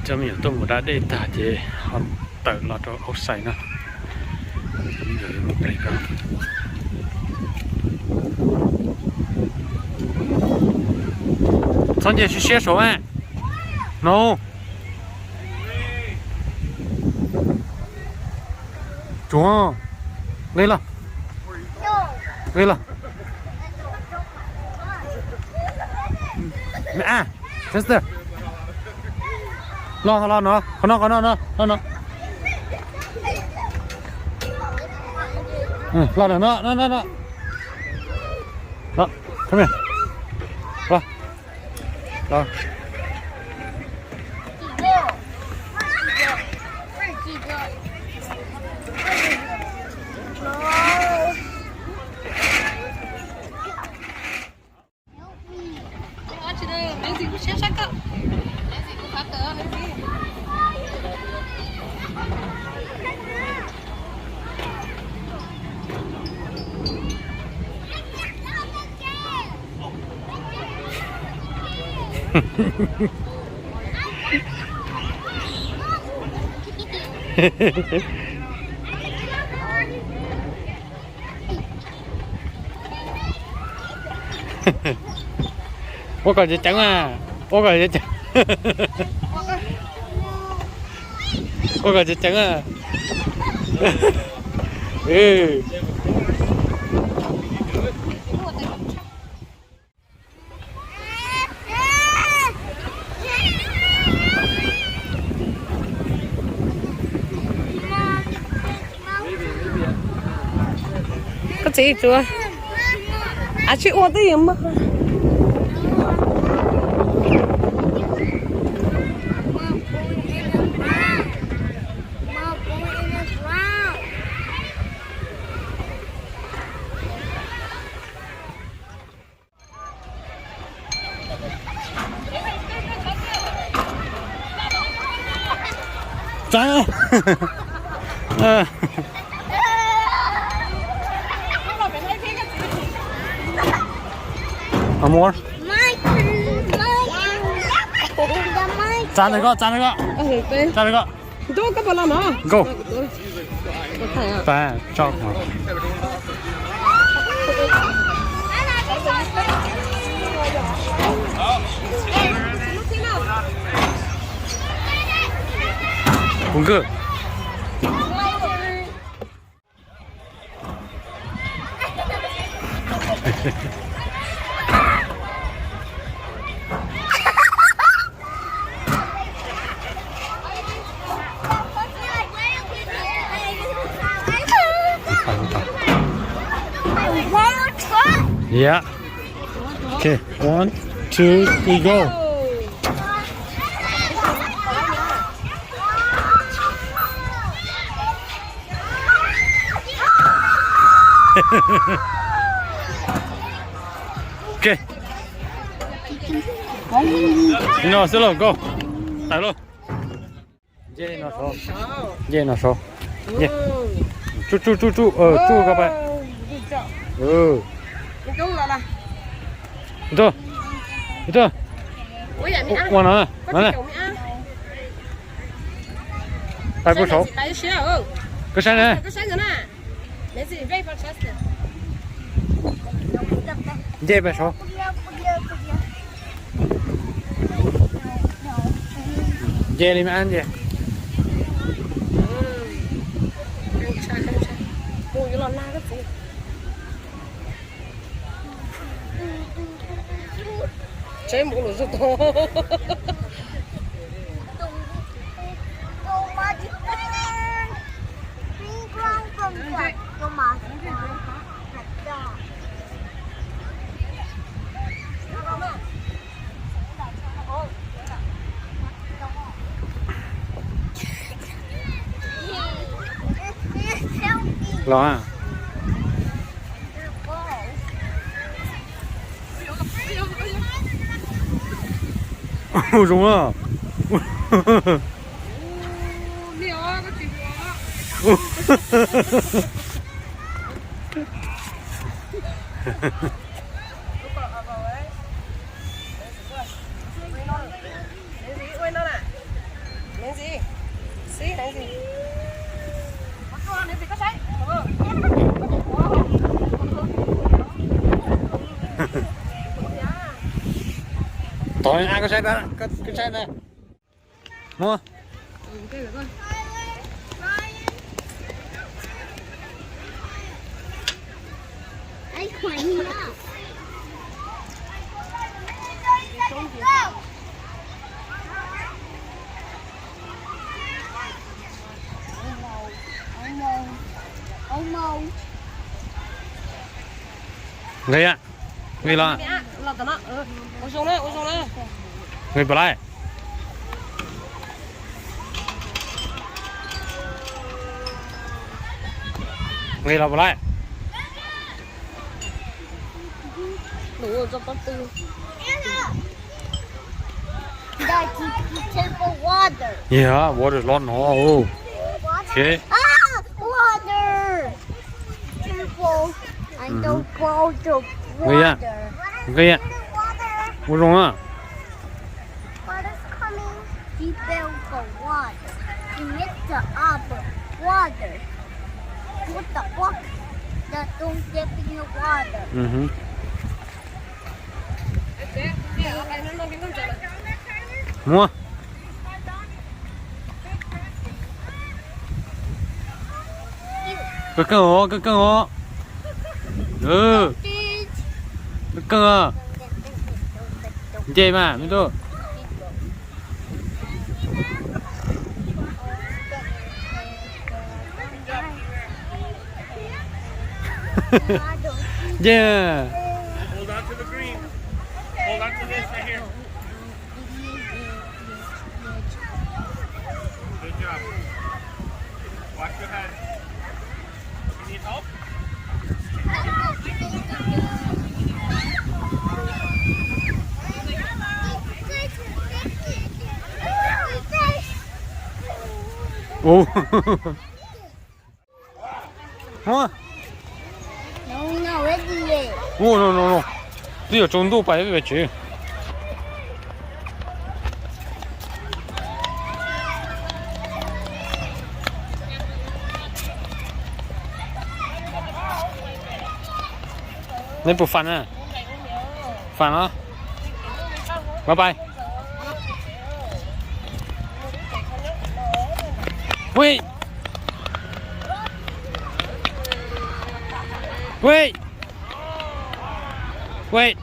Cov me nyuam tuaj mus da dej tag ces ho tawm los rau outside no. Txhob nce siab siab saud na. No. Tsuav. Nqis los. Nqis los. A, sister. Los, los no, qhov no, qhov no, no, no, no. Los no, no, no, no. Los, come here. Los. Los. Ua kom ceev ceev a, ua kom ceev ceev, ua kom ceev ceev a. Koj txiv tsuav, a, tsis ua twb yog mog. Tsa. Amor. Tsa nws koj, tsa nws koj. Tsa nws koj. Go. Tsa, tsa. Kuv nkawd. Yeah. Okay, one, two, three, go. Okay. No, xwb los, go. Tawm lauj. Nce no saud. Nce no saud. Nce. Tsuj, tsuj, tsuj, tsuj, tsuj koj pab. Ua no, no ne. Pab kuv saud. Koj saib ne. Nce pem saud. Nce li mas nce. Tsev mus lawm zog tod. Los a. Ua zoo a. Nws gì? Xí nws gì? Nws gì có sấy. Tao ai có sấy đó, có, có sấy nè. Mua. Nqis, nqis los. Nqis puas laij? Nqis los puas laij? That's the temple water. Yeah, water is lot no. Water. Okay. Ah, water. Temple. I don't want the water. Nqis, nqis. Water. Ua zoo na. Water's coming. He filled the water. He mixed up water. What the fuck? That don't get in the water. Mua. Koj keej os, koj keej os. Koj keej os. Nce mas me tub. Yeah. Hold on to the green. Hold on to this right here. Good job. Watch your head. You need help? Ua. Ua, no, no, no. Twb yuav tsaus ntuj pais pem tsev. Neb puas fun na? Fun los? Bye bye. Wait. Wait. Wait.